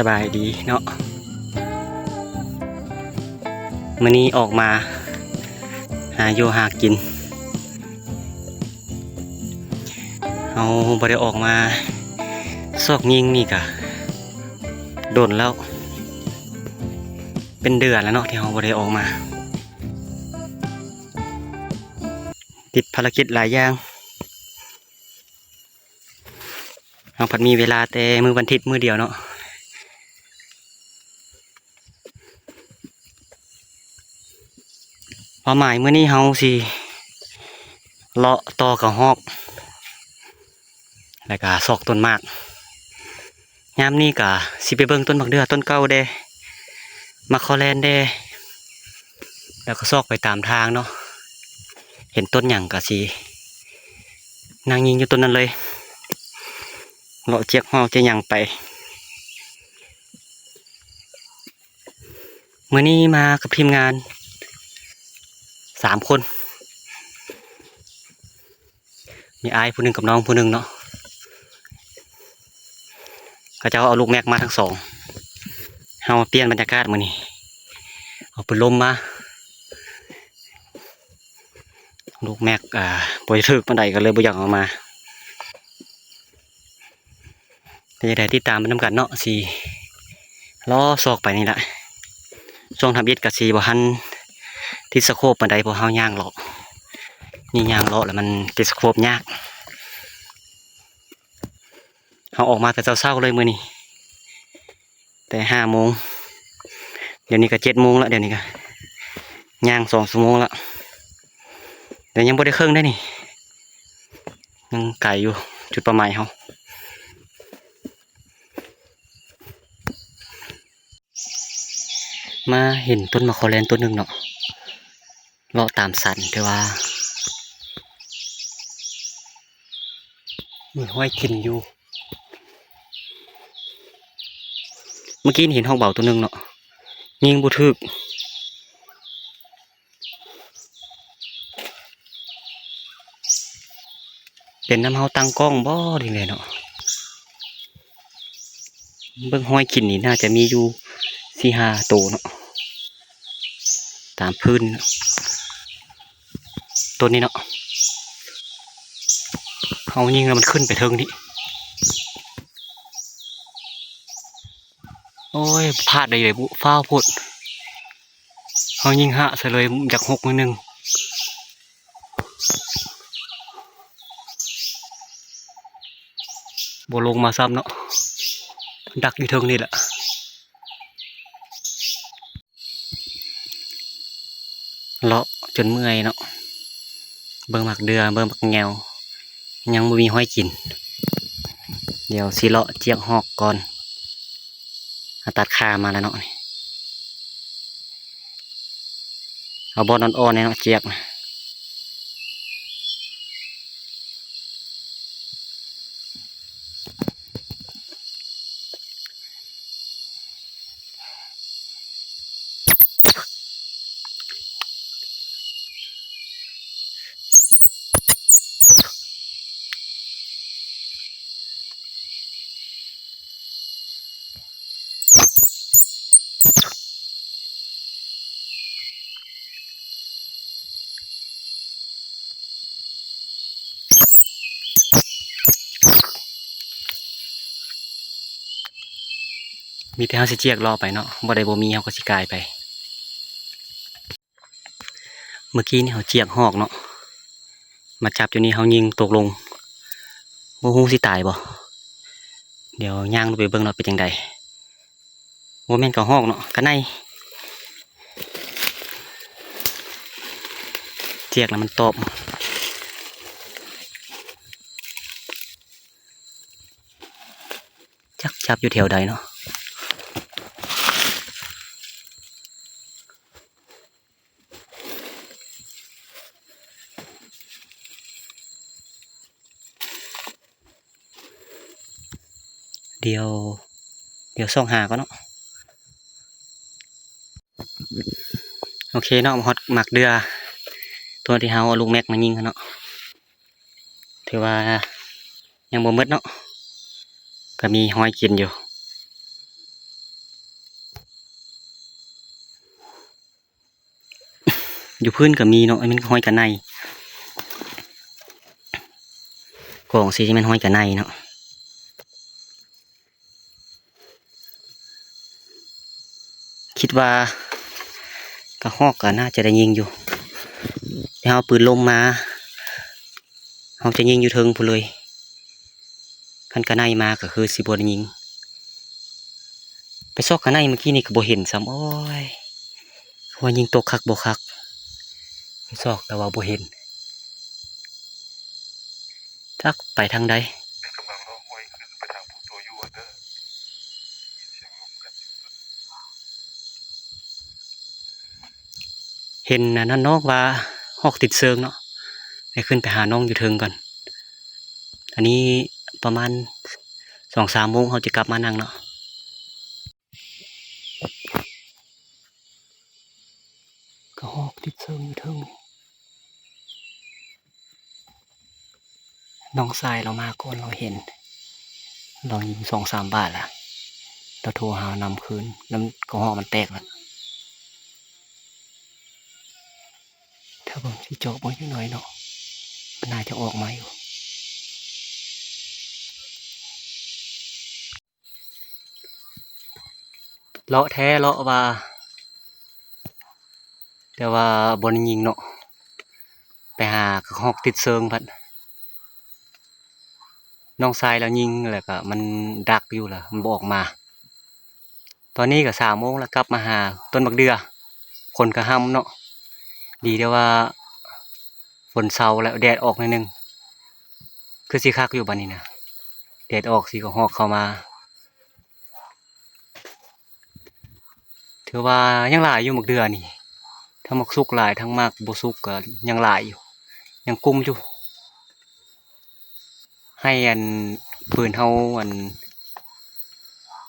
ສະບາຍດີເນາະ ມື້ນີ້ອອກມາຫາຢູ່ຫາກິນ. ເຮົາບໍ່ໄດ້ອອກມາຊອກຍິງນີ້ກະດົນແລ້ວ ເປັນເດືອນແລ້ວເນາະ ທີ່ເຮົາບໍ່ໄດ້ອອກມາ ຕິດພາລະກິດຫຼາຍຢ່າງ. ເຮົາພັດມີເວລາແຕ່ມື້ວັນທິດມື້ດຽວເນາະ. ເປົ້າໝາຍມື້ນີ້ເຮົາຊິເລາະຕໍ່ກະຮອກ ແລ້ວກະຊອກຕົ້ນໝາກ. ຍາມນີ້ກະຊິໄປເບິ່ງຕົ້ນໝາກເດື່ອຕົ້ນເກົ່າແດ່ ໝາກຄໍແລນແດ່ ແລ້ວກໍຊອກໄປຕາມທາງເນາະ ເຫັນຕົ້ນຫຍັງກະຊິນັ່ງຍິງຢູ່ຕົ້ນນັ້ນເລີຍ ເລາະຈຽກຮອກຈຽກຫຍັງໄປ. ມື້ນີ້ມາກັບທີມງານສາມຄົນ ມີອ້າຍຜູ້ໜຶ່ງກັບນ້ອງຜູ້ໜຶ່ງເນາະ ເຂົາເຈົ້າເອົາລູກແມັກມາທັງສອງ ເຮົາປ່ຽນບັນຍາກາດມື້ນີ້ ເອົາປືນລົມມາ ລູກແມັກ ອ່າ ບໍ່ຖືກປານໃດ ກໍເລີຍບໍ່ຢາກເອົາມາ. ເປັນຈັ່ງໃດຕິດຕາມໄປນຳກັນເນາະ ຊິເລາະຊອກໄປນີ້ລະ. ຊ່ວງທຳອິດກະຊິບໍ່ທັນຕິດສະໂຄບປານໃດ ເພາະເຮົາຍ່າງເລາະ ນີ້ຍ່າງເລາະແລ້ວມັນຕິດສະໂຄບຍາກ. ເຮົາອອກມາແຕ່ເຊົ້າໆເລີຍມື້ນີ້ ແຕ່ຫ້າໂມງ ດຽວນີ້ກະເຈັດໂມງລະ ດຽວນີ້ກະຍ່າງສອງຊົ່ວໂມງລະ ແຕ່ຍັງບໍ່ໄດ້ເຄິ່ງເດ້ນີ້ ຍັງໄກຢູ່ຈຸດເປົ້າໝາຍເຮົາ. ມາເຫັນຕົ້ນໝາກຄໍແລນຕົ້ນໜຶ່ງເນາະ ເລາະຕາມສັນ ແຕ່ວ່າມີຮອຍກິນຢູ່. ເມື່ອກີ້ເຫັນຮອກເບົາໂຕໜຶ່ງເນາະ ຍິງບໍ່ຖືກ. ເປັນນຳເຮົາຕັ້ງກ້ອງບໍ່ນີ້ແຫຼະເນາະ. ເບິ່ງຮອຍກິນນີ້ໜ້າຈະມີຢູ່ສີ່ຫ້າໂຕເນາະ ຕາມພື້ນເນາະ. ໂຕນີ້ເນາະ ເຮົາຍິງແລ້ວມັນຂຶ້ນໄປເທິງນີ້. ໂອ້ຍ ພາດໄດ້ເລີຍບຸ ຟ້າວໂພດ. ເຮົາຍິງຫະໃສ່ເລີຍ ຢາກຫົກໜ້ອຍໜຶ່ງ ບໍ່ລົງມາຊ້ຳເນາະ ດັກຢູ່ເທິງນີ້ແຫຼະ. ເລາະຈົນເມື່ອຍເນາະ ເບິ່ງໝາກເດື່ອ ເບິ່ງໝາກແງວ ຍັງບໍ່ມີຮອຍກິນ. ດຽວຊິເລາະຈຽກຮອກກ່ອນ ອາ ຕັດຂາມາແລ້ວເນາະ ເອົາບ່ອນອ່ອນໆແດ່ເນາະ ຈຽກນະ. ມີແຕ່ເຮົາຊິຈຽກເລາະໄປເນາະ ບໍ່ໄດ້ບໍ່ມີເຮົາກໍຊິກາຍໄປ. ເມື່ອກີ້ນີ້ເຮົາຈຽກຮອກເນາະ ມາຈັບຢູ່ນີ້ເຮົາຍິງຕົກລົງ ບໍ່ຮູ້ຊິຕາຍບໍ່. ດຽວຍ່າງລົງໄປເບິ່ງເນາະ ເປັນຈັ່ງໃດ. ບໍ່ແມ່ນກະຮອກເນາະ ກະໄນ. ຈຽກແລ້ວມັນຕອບ. ຈັກຈັບຢູ່ແຖວໃດເນາະ. ດຽວ ດຽວສ່ອງຫາກ່ອນເນາະ. ໂອເຄເນາະ ມາຮອດໝາກເດື່ອ ຕົວທີ່ເຮົາເອົາລູກແມັກມາຍິງຫັ້ນເນາະ. ຖືວ່າຍັງບໍ່ໝົດເນາະ ກະມີຮອຍກິນຢູ່. ຢູ່ພື້ນກໍມີເນາະ ແມ່ນຮອຍກະໄນ ກອງຊີ້ແມ່ນຮອຍກະໄນເນາະ. ຄິດວ່າກະຮອກກໍໜ້າຈະໄດ້ຍິງຢູ່ ແຕ່ເຮົາເອົາປືນລົມມາ ເຮົາຈະຍິງຢູ່ເທິງພຸ້ນເລີຍ. ຄັນກະໄນມາກໍຄືຊິບໍ່ໄດ້ຍິງ. ໄປຊອກກະໄນມື້ກີ້ນີ້ກໍບໍ່ເຫັນຊ້ຳ. ໂອ້ຍ ວ່າຍິງຕົກຄັກບໍ່ຄັກ ໄປຊອກແຕ່ວ່າບໍ່ເຫັນ ຈັກໄປທາງໃດ. ເຫັນອັນນັ້ນນ້ອງວ່າຮອກຕິດເຊີງເນາະ ໄດ້ຂຶ້ນໄປຫານ້ອງຢູ່ເທິງກ່ອນ. ອັນນີ້ປະມານສອງສາມໂມງ ເຮົາຈະກັບມານັ່ງເນາະ. ກະຮອກຕິດເຊີງຢູ່ເທິງ. ນ້ອງຊາຍລາວມາກ່ອນ ລາວເຫັນ ລາວຍິງສອງສາມບາດລະ ລາວໂທຫານຳຄືນ ນຳກະຮອກມັນແຕກລະ. ຖ້າເບິ່ງຊິເຈາະເບິ່ງຈັກໜ້ອຍເນາະ ມັນໜ້າຈະອອກມາຢູ່. ເລາະແທ້ເລາະວ່າ ແຕ່ວ່າບໍ່ໄດ້ຍິງເນາະ ໄປຫາກະຮອກຕິດເຊີງພັດ. ນ້ອງຊາຍລາວຍິງແລ້ວກະມັນດັກຢູ່ລະ ມັນບໍ່ອອກມາ. ຕອນນີ້ກະສາມໂມງລະ ກັບມາຫາຕົ້ນບັກເດື່ອ ຝົນກະຮ່ຳເນາະ. ດີແຕ່ວ່າຝົນເຊົາແລ້ວ ແດດອອກໜ້ອຍໜຶ່ງ ຄືຊິຄັກຢູ່ບາດນີ້ນະ ແດດອອກຊິກະຮອກເຂົ້າມາ. ຖືວ່າຍັງຫຼາຍຢູ່ໝາກເດື່ອນີ້ ທັງໝາກສຸກຫຼາຍ ທັງໝາກບໍ່ສຸກກໍຍັງຫຼາຍຢູ່ ຍັງກຸ້ມຢູ່. ໃຫ້ອັນ ຟືນເຮົາອັນ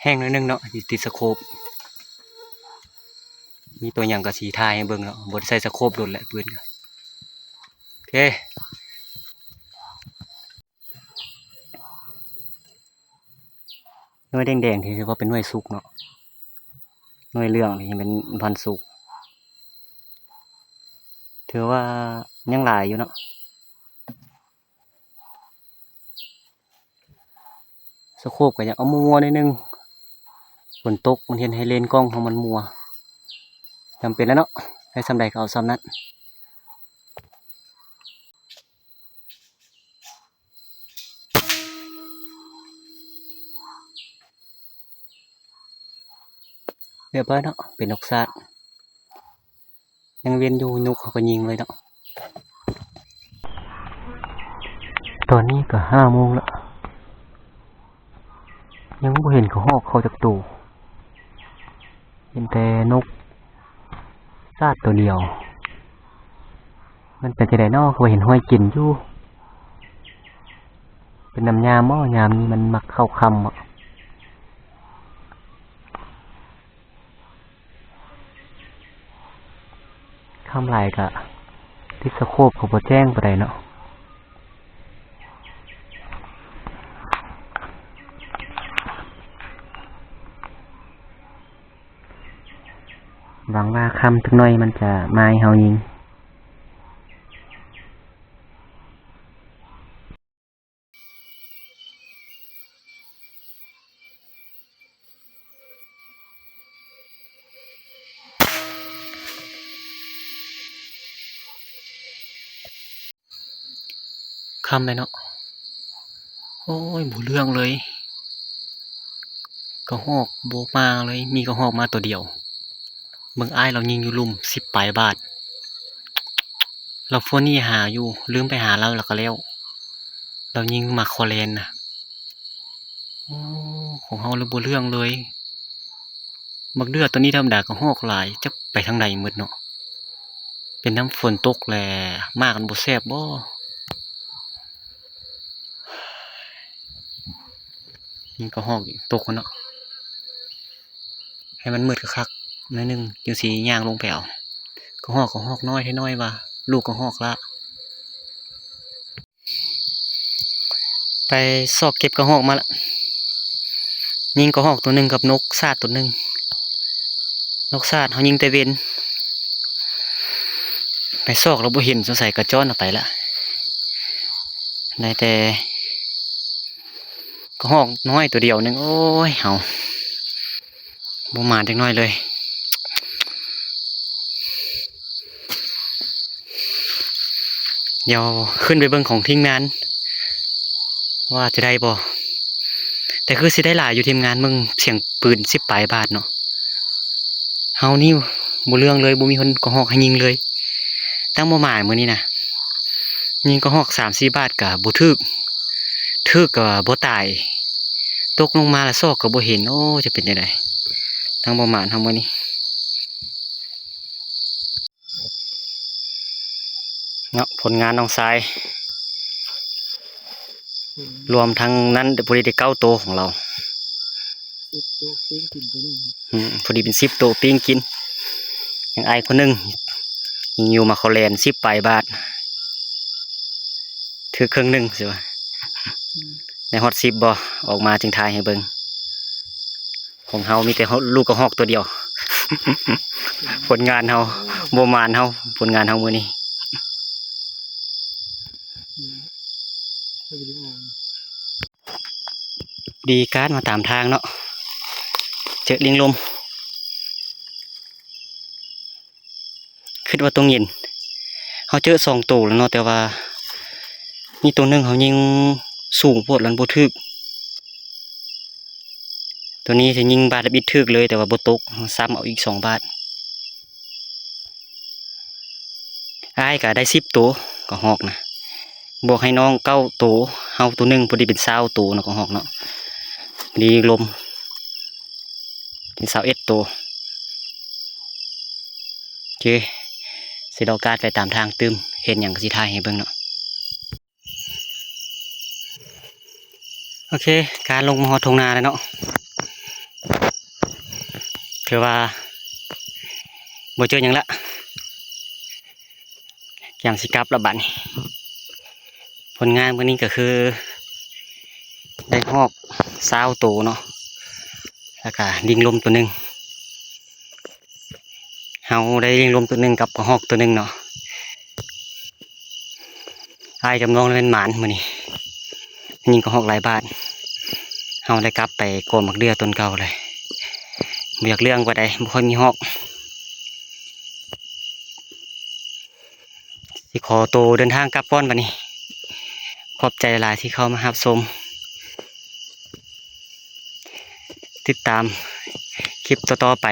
ແຫ້ງໜ້ອຍໜຶ່ງເນາະ ຊິຕິດສະໂຄບ. ມີຕົວຫຍັງກໍຊິຖ່າຍໃຫ້ເບິ່ງເນາະ ບໍ່ໄດ້ໃສ່ສະໂຄບດົນແຫຼະ ຟືນກໍ. ໂອເຄ. ໜ່ວຍແດງໆ ທີ່ຖືວ່າເປັນໜ່ວຍສຸກເນາະ ໜ່ວຍເຫຼືອງນີ້ແມ່ນພັນສຸກ. ຖືວ່າຍັງຫຼາຍຢູ່ເນາະ. ສະໂຄບກໍຢາກເອົາມົວໆ ໜ້ອຍໜຶ່ງ ຝົນຕົກມັນເຮັດໃຫ້ເລນກ້ອງເຮົາມັນມົວ. ຈຳເປັນແລ້ວເນາະ ໄດ້ສ່ຳໃດກໍເອົາສ່ຳນັ້ນ. ຮຽບຮ້ອຍເນາະ ເປັນນົກຊາດ ຍັງເວັນຢູ່ ນົກເຂົາກໍຍິງເລີຍເນາະ. ຕອນນີ້ກໍຫ້າໂມງລະ ຍັງບໍ່ເຫັນກະຮອກເຂົ້າຈັກໂຕ ເຫັນແຕ່ນົກຊາດໂຕດຽວ. ມັນເປັນຈັ່ງໃດເນາະ ຄືວ່າເຫັນຮອຍກິນຢູ່ ເປັນນຳຍາມບໍ່ ຍາມນີ້ມັນມັກເຂົ້າຄ່ຳບໍ່. ຄ່ຳຫຼາຍກະຕິດສະໂຄບກໍບໍ່ແຈ້ງປານໃດເນາະ. ຫວັງວ່າຄ່ຳຈັກໜ້ອຍມັນຈະມາໃຫ້ເຮົາຍິງ. ຄ່ຳແລ້ວເນາະ ໂອ້ຍ ບໍ່ເລື່ອງເລີຍ ກະຮອກບໍ່ມາເລີຍ ມີກະຮອກມາໂຕດຽວ. ເບິ່ງອ້າຍລາວຍິງຢູ່ລຸ່ມ ສິບປາຍບາດ ລາວຟວນໜີຫາຢູ່ ລືມໄປຫາລາວ ລາວກະແລ້ວ ລາວຍິງໝາກຄໍແລນນະ. ໂອ້ ຂອງເຮົາລະບໍ່ເລື່ອງເລີຍ. ໝາກເດື່ອຕອນນີ້ທຳມະດາກໍຮອກຫຼາຍ ຈັກໄປທາງໃດໝົດເນາະ. ເປັນນຳຝົນຕົກແຫຼະ ໝາກມັນບໍ່ແຊບບໍ? ນີ້ກໍຮອກຕົກເນາະ. ໃຫ້ມັນມືດຄັກໆ ໜ້ອຍໜຶ່ງ ຈຶ່ງຊິຍ່າງລົງໄປເອົາ. ກະຮອກ ກະຮອກນ້ອຍແທ້ນ້ອຍວ່າ ລູກກະຮອກລະ. ໄປຊອກເກັບກະຮອກມາລະ. ຍິງກະຮອກໂຕໜຶ່ງກັບນົກຊາດໂຕໜຶ່ງ. ນົກຊາດເຮົາຍິງແຕ່ເວັນ. ໄປຊອກແລ້ວບໍ່ເຫັນ ສົງໄສກະຈ້ອນເອົາໄປລະ ໄດ້ແຕ່ກະຮອກນ້ອຍໂຕດຽວໜຶ່ງ. ໂອ້ຍ ເຮົາບໍ່ໝານຈັກໜ້ອຍເລີຍ. ດຽວຂຶ້ນໄປເບິ່ງຂອງທີມງານວ່າຈະໄດ້ບໍ່ ແຕ່ຄືຊິໄດ້ຫຼາຍຢູ່ທີມງານ. ເບິ່ງສຽງປືນສິບປາຍບາດເນາະ. ເຮົານີ້ບໍ່ເລື່ອງເລີຍ ບໍ່ມີຄົນກະຮອກໃຫ້ຍິງເລີຍ. ຕັ້ງບໍ່ໝານມື້ນີ້ນະ ຍິງກະຮອກສາມສີ່ບາດກະບໍ່ຖືກ ຖືກກະບໍ່ຕາຍ ຕົກລົງມາລະຊອກກະບໍ່ເຫັນ. ໂອ້ ຈະເປັນຈັ່ງໃດ ຕັ້ງບໍ່ໝານເຮົາມື້ນີ້. ເນາະ ຜົນງານນ້ອງຊາຍ ອືມ ລວມທັງນັ້ນ ພໍດີໄດ້ເກົ້າໂຕຂອງລາວ ສິບໂຕປີ້ງກິນໂຕໜຶ່ງ ອືມ ພໍດີເປັນສິບໂຕປີ້ງກິນ. ຍັງອ້າຍຄົນໜຶ່ງ ຍິງຢູ່ມາຄໍແລນສິບປາຍບາດ ຖືກເຄິ່ງໜຶ່ງຊິວ່າ ອືມ ໄດ້ຮອດສິບບໍ່ ອອກມາຈຶ່ງຖ່າຍໃຫ້ເບິ່ງ. ຂອງເຮົາມີແຕ່ ເຮົາ ລູກກະຮອກໂຕດຽວ. ຜົນງານເຮົາ ບໍ່ໝານເຮົາ ຜົນງານເຮົາມື້ນີ້. ດີກາດມາຕາມທາງເນາະ ເຈີລິງລົມ. ຄິດວ່າຕົງເຢັນ ເຮົາເຈີສອງໂຕແລ້ວເນາະ ແຕ່ວ່າມີໂຕໜຶ່ງເຮົາຍິງສູງໂພດ ລະບໍ່ຖືກ. ໂຕນີ້ຊິຍິງບາດທຳອິດຖືກເລີຍ ແຕ່ວ່າບໍ່ຕົກ ເຮົາຊ້ຳເອົາອີກສອງບາດ. ອ້າຍກະໄດ້ສິບໂຕ ກະຮອກນະ ບວກໃຫ້ນ້ອງເກົ້າໂຕ ເຮົາໂຕໜຶ່ງ ພໍດີເປັນຊາວໂຕເນາະ ກະຮອກເນາະ. ດີລົມເປັນຊາວເອັດໂຕ. ໂອເຄ ຊິເລາະກາດໄປຕາມທາງຕື່ມ ເຫັນຫຍັງກະຊິຖ່າຍໃຫ້ເບິ່ງເນາະ. ໂອເຄ ການລົງມາຮອດທົ່ງນາແລ້ວເນາະ ຖືວ່າບໍ່ເຈີຫຍັງລະ ກຽມຊິກັບລະບາດນີ້. ຜົນງານມື້ນີ້ກະຄືໄດ້ຮອກຊາວໂຕເນາະ ລະກະລິງລົມໂຕໜຶ່ງ. ເຮົາໄດ້ລິງລົມໂຕໜຶ່ງກັບກະຮອກໂຕໜຶ່ງເນາະ. ອ້າຍກັບນ້ອງແມ່ນໝານມື້ນີ້ ຍິງກະຮອກຫຼາຍບາດ. ເຮົາໄດ້ກັບໄປກອງໝາກເດື່ອຕົ້ນເກົ່າເລີຍ ບໍ່ຢາກເລື່ອງປານໃດ ບໍ່ຄ່ອຍມີຮອກ. ຊິຂໍໂຕເດີນທາງກັບກ່ອນບາດນີ້. ຂອບໃຈຫຼາຍທີ່ເຂົ້າມາຮັບຊົມ ຕິດຕາມຄລິບຕໍ່ໆໄປ.